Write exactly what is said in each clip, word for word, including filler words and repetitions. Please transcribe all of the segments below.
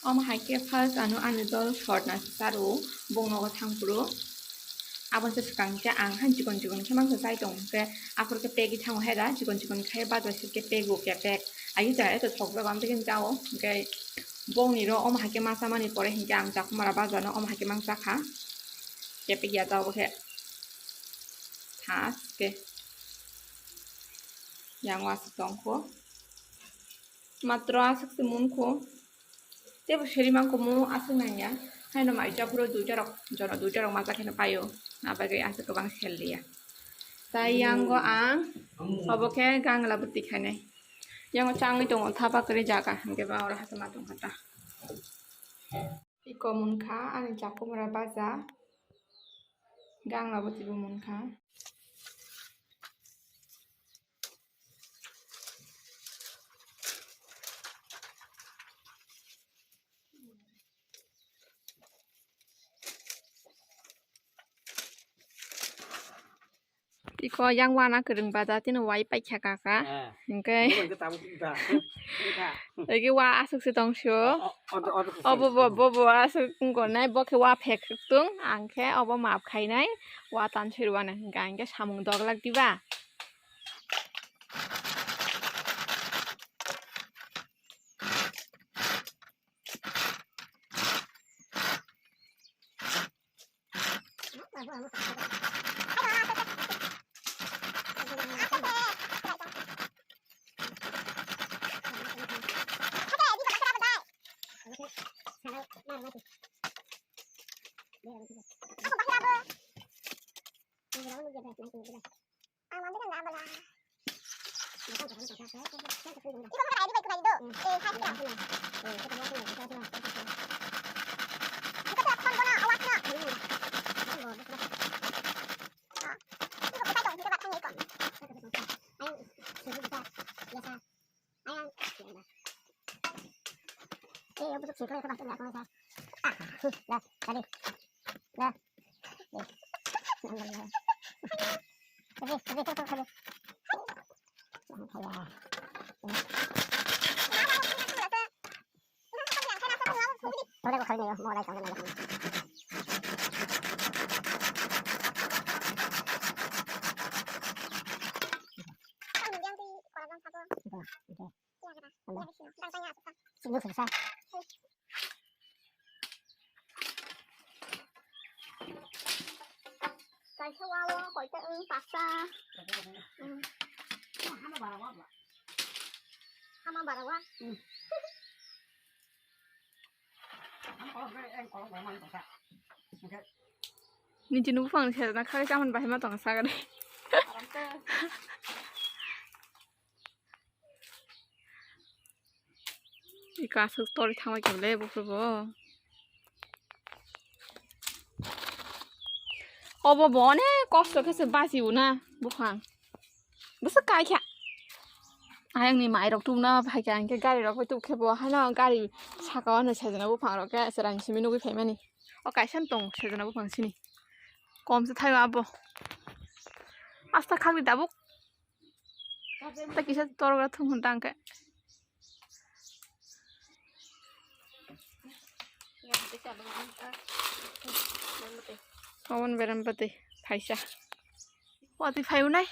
Omo hai khe first ano ani dol short na si charo, bong nogo thang phuru. Aboni se swkang khe ang han chikon chikon khe mangsa chai tong khe, aphuru khe pegwi thango hai da, chikon chikon khe bazar se khe pego kepek. Ayu jaga eto thok jago, amtwi khe chao, hwnkhe bongni ro omo hai khe ma chamani pore hinkhe ang Chakhumara bazar no omo hai khe mang chakha. Kepek ya chao khe. Thaske. Yang o aswk tongkho. Matro aswk se munkho. Tebo seri mangkho mu aswk nangya. Haino mai chaphuru duita rok, jora duita rok macha kheno paio. Abagwi aswk kwbang sel liya. Tai yango ang obo khe gangla bwtwi khainai. Yango changwi tongo thapa kwrwi jaga, hwnkhe ba oro hachama tongkha ta. Iko munkha ani Chakhumara baza. Gangla bwtwi bo munkha. Iko yang wana kwrwng baja tino wai paikha kaka. Ah. Hwnkhe. Bo hwnkhe tabuk wngkha. Wngkha. Ege wa aswk se tong sio. O, o, o, o, obo bo, bo, bo aswk wngkha nai, bo khe wa phek tung, ang khe obo map khainai, wa tan sirwani, hwnkhe ang khe samung dok lak diba. Kaisa wawo koita wng paksa. Hama bara wa. Nini buphang ni sero na khagwi chamani bahai ma tong sagani. Iko aswk tori thangbai khe le buphuru bo. Obo bo onek kosto khe se bachio na buphang. Bwswk kai kha. Ayang ni mai rok tubuna phai kha, hinkhe gari rok bai tub khe bo haino gari saka o no sejana buphang rok khe chwrai simi nugwi phaimani. O kaisa no tong sejana buphang sini. Kom se thaio abo. Asta khakdi tabuk. Ta kisa torgra thum hwn tang khe. Obo ni berem bwtwi phaisa. Watwi phai unai.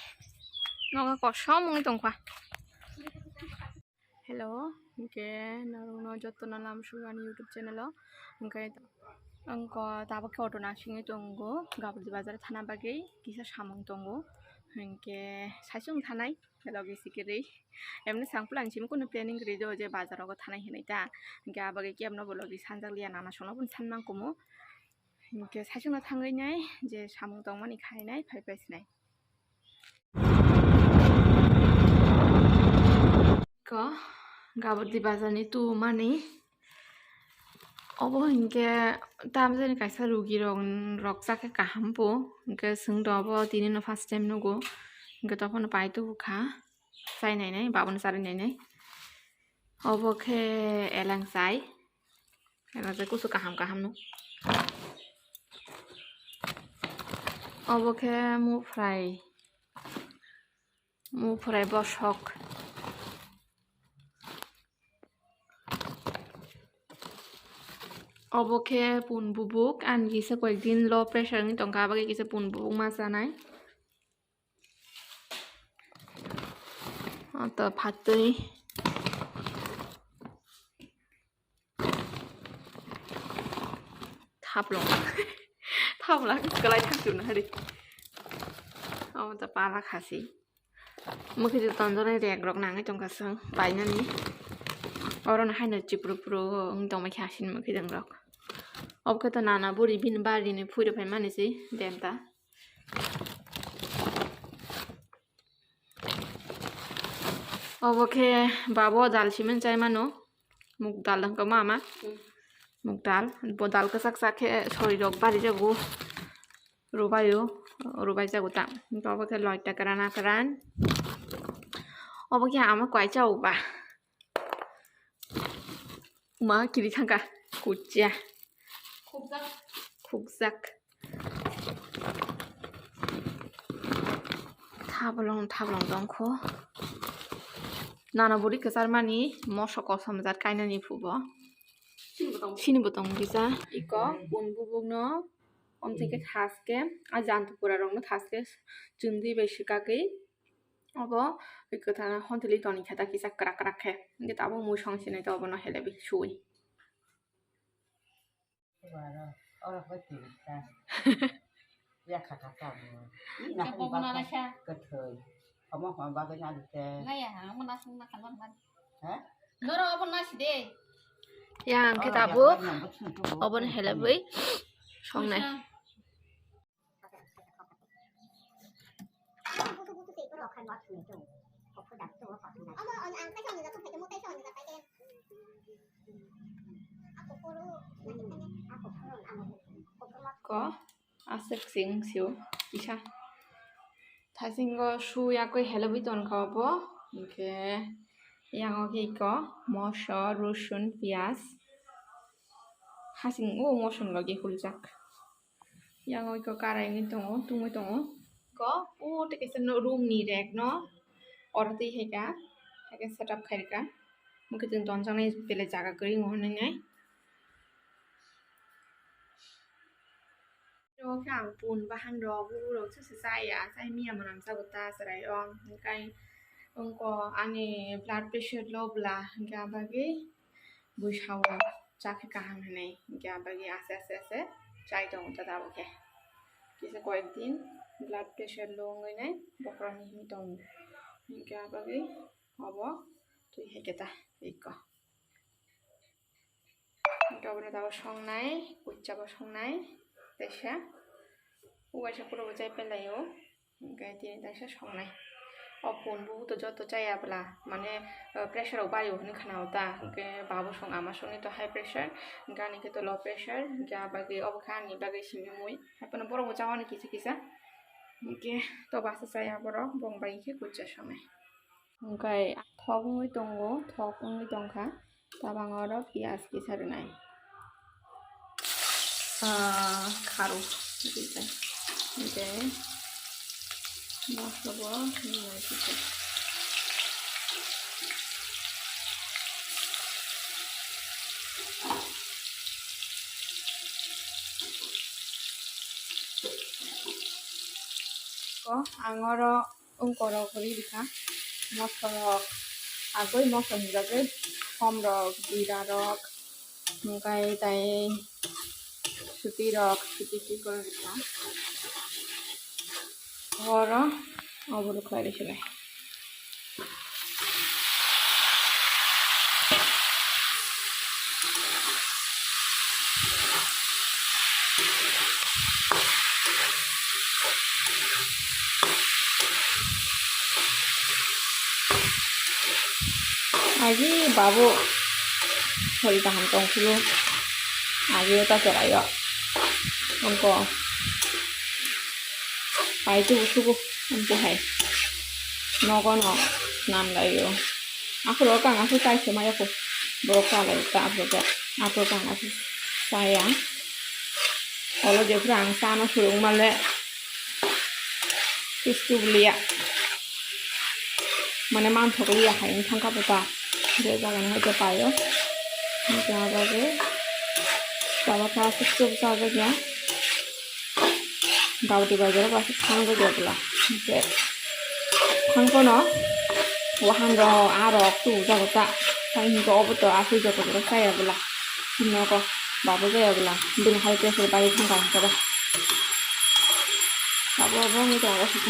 Nogo kosom wngwi tongkha. Hello, hinkhe norokno jotono lam sugo ani YouTube channel o. Hinkhe ang ko tabuk khe auto nangsingwi tongo, Gabodi bazar thana bagwi kisa samung tongo. Hinkhe saichung thanai. Logi sikiri. Emni sangpla ang simi kunu planning ri do je bazar rogo thanai hinui ta. Hinkhe abagwi kebno bo logi sanjak liya nana songno bun san mang kumu. Hinkhe saichung no thangwi nai je samung tongmani khai nai phai phai sinai. Ko Gabodi bazar ni tu mani. Obo hinkhe tamjani kaisa rugi rok, rok chakhe kaham bo. Hinkhe swng do obo tini no first time nugo. Hinkhe tokhono pai tubu kha. Chai nainai, babano charwi nainai. Obo khe elang chai. Elang chai kusu kaham kaham no. Obo khe mufrai. Mufrai bosok. Obo khe pun bubuk, ani kisa koyekdin low pressure wngwi tongkha, aboni kisa pun bubuk ma chanai. Ata phatwi thaplong. Thaplong kwlai thang chuna hari. Omo ta pala khasi. Mukhe tonjone rek rok nangwi tongkha song painani. Oro no haino chipru pru wng tongma khe asini mukhe rok. Obo khe to nana buri bini bari ni phui rw phaimani si denta. Obo khe babo dal simen chai mano. Muk dal hwnkhe ma ma. Muk dal. Bo dal kwchak chak khe sori rok bari jago. Rubaio. Rubai jago ta. Obo khe loita kwran kwran. Obo khe ama kwai chao ba. Ma kiri thangka. Kuchia. Khukjak. Khukjak. Thabolong, thabolong tongkho. Nana buri kwchar mani moso kosom jat kainani phubo. Sini bo tong kisa. Iko pun bubuk no. Om theke thaske, a jantu pura rok no thaske chumdi bai sikagwi. Obo iko thana hontili toni khe ta kisa krak krak khe. Hingke tabuk mui song sinai to obo no helebi sui. Oro, oro hoi tini ta. Ya kha kha ta mo. Ina Kebo hini bana bakha nasa. Kwthwi. Omo hoi bagwi na dite. Naya ha, omo nasung na khalon ban. Ha? Noro obo nasi de. Ya, ang khe oro tabuk ya, ya, ya, ya, ya. Obo no helebwi songnai. Puisa. Ko aswk sing sio kisa. Thasingo su yakwi helebwi tongkha obo. Hwnkhe yango khe iko moso, rosun, piyaj. Hasing o moson logi huljak. Yang oi ko karai wngwi tongo, tungwi tongo. Ko o tei kaisa no room ni rek no oro twi hai ka, hai ka setup khai rwkha. Mokhe chwng tonjaknai belai jaga kwrwi wngwi nai. Oro khe ang pun bahang rok, bubuk rok se se chaya, chai miya mwnam chago ta chwrai o. Hwnkhe wngko ani blood pressure low bwla, hwnkhe abagwi bui sao chakhe kaham hinwi, hwnkhe abagwi aste aste aste chai tongo ta tabuk khe. Kisa koyek din blood pressure low wngwi nai bokhorokni himwi tongo, hwnkhe abagwi obo twi hai khe ta iko. Hwnkhe obono tabuk songnai, kuchabo songnai, teisa uaisa pura bo chai pelaio. Hwnkhe tini taisa songnai. O pun bubu to joto chaya bwla, mane, eh, pressure rok bario hinwi khna o ta. Hwnkhe babu song ama songni to high pressure, hwnkhe ani khe to low pressure, hwnkhe a bagwi obo khe ani bagwi simi mui. Haiphano borok bo chawani kisa kisa. Hwnkhe to basa chaya borok, bong bai khe kucha songnai. Hwnkhe thok wngwi tongo, thok wngwi tongkha. Tabang oro piyaj kisa rwnai. Ah, kharu. Hwnkhe mosla bo nai kisa. Ko ang oro Wngkorok ri rikha, mosorok agwi mosor hinjagwi, somrok, jirarok, hwnkhe tai sutirok, suti suti khe rikha. Oro obo rwkhlai rwkhe bai. Agi babu sori kaham tongphuru, agi o ta chwraio. Wngkha. Pai tubu subu, amtwi hai. Nogo no swnam laio. Aphuru o kang aphuru chai se maya kho. Borok chalai ta aphuru khe. Aphuru kang aphuru chaya. Olo jephuru ang chano phuru wngmale. Kistu liya. Mane manthok liya hai wng thangkha bo ta. Je jaga no hai khe paio. Wngkha bagwi. Abo kha aswk chukjagwi ya. Daudi bazar o aswk thangwi ya bwla. Hwnkhe thangphano wahan rok a rok tubujago ta. Thang hinkhe obo to aswk joto borok chaya bwla. Nogo babo jaya bwla. Bini hai khe aswk bagwi thangkha hwnkhe ba. Abo abo wngwi tongo aswk.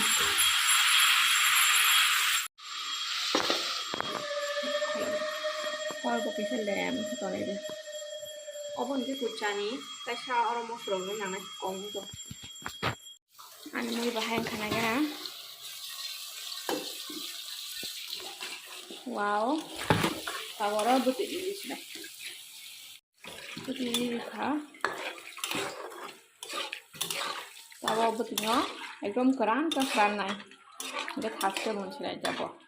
Kol bo kisa lem khe tonwi di. Obo hwnkhe kuchani, kaisa oro mosorok no nangnai kok wngkha. Ani mui bahai wngkha na gana. Wow. Tabuk oro bwtwi rwdi se. Bwtwi rwkha. Tabuk bwtwino ekdom kwran khe kwrannai. Hwnkhe thaste mun se nai tabuk.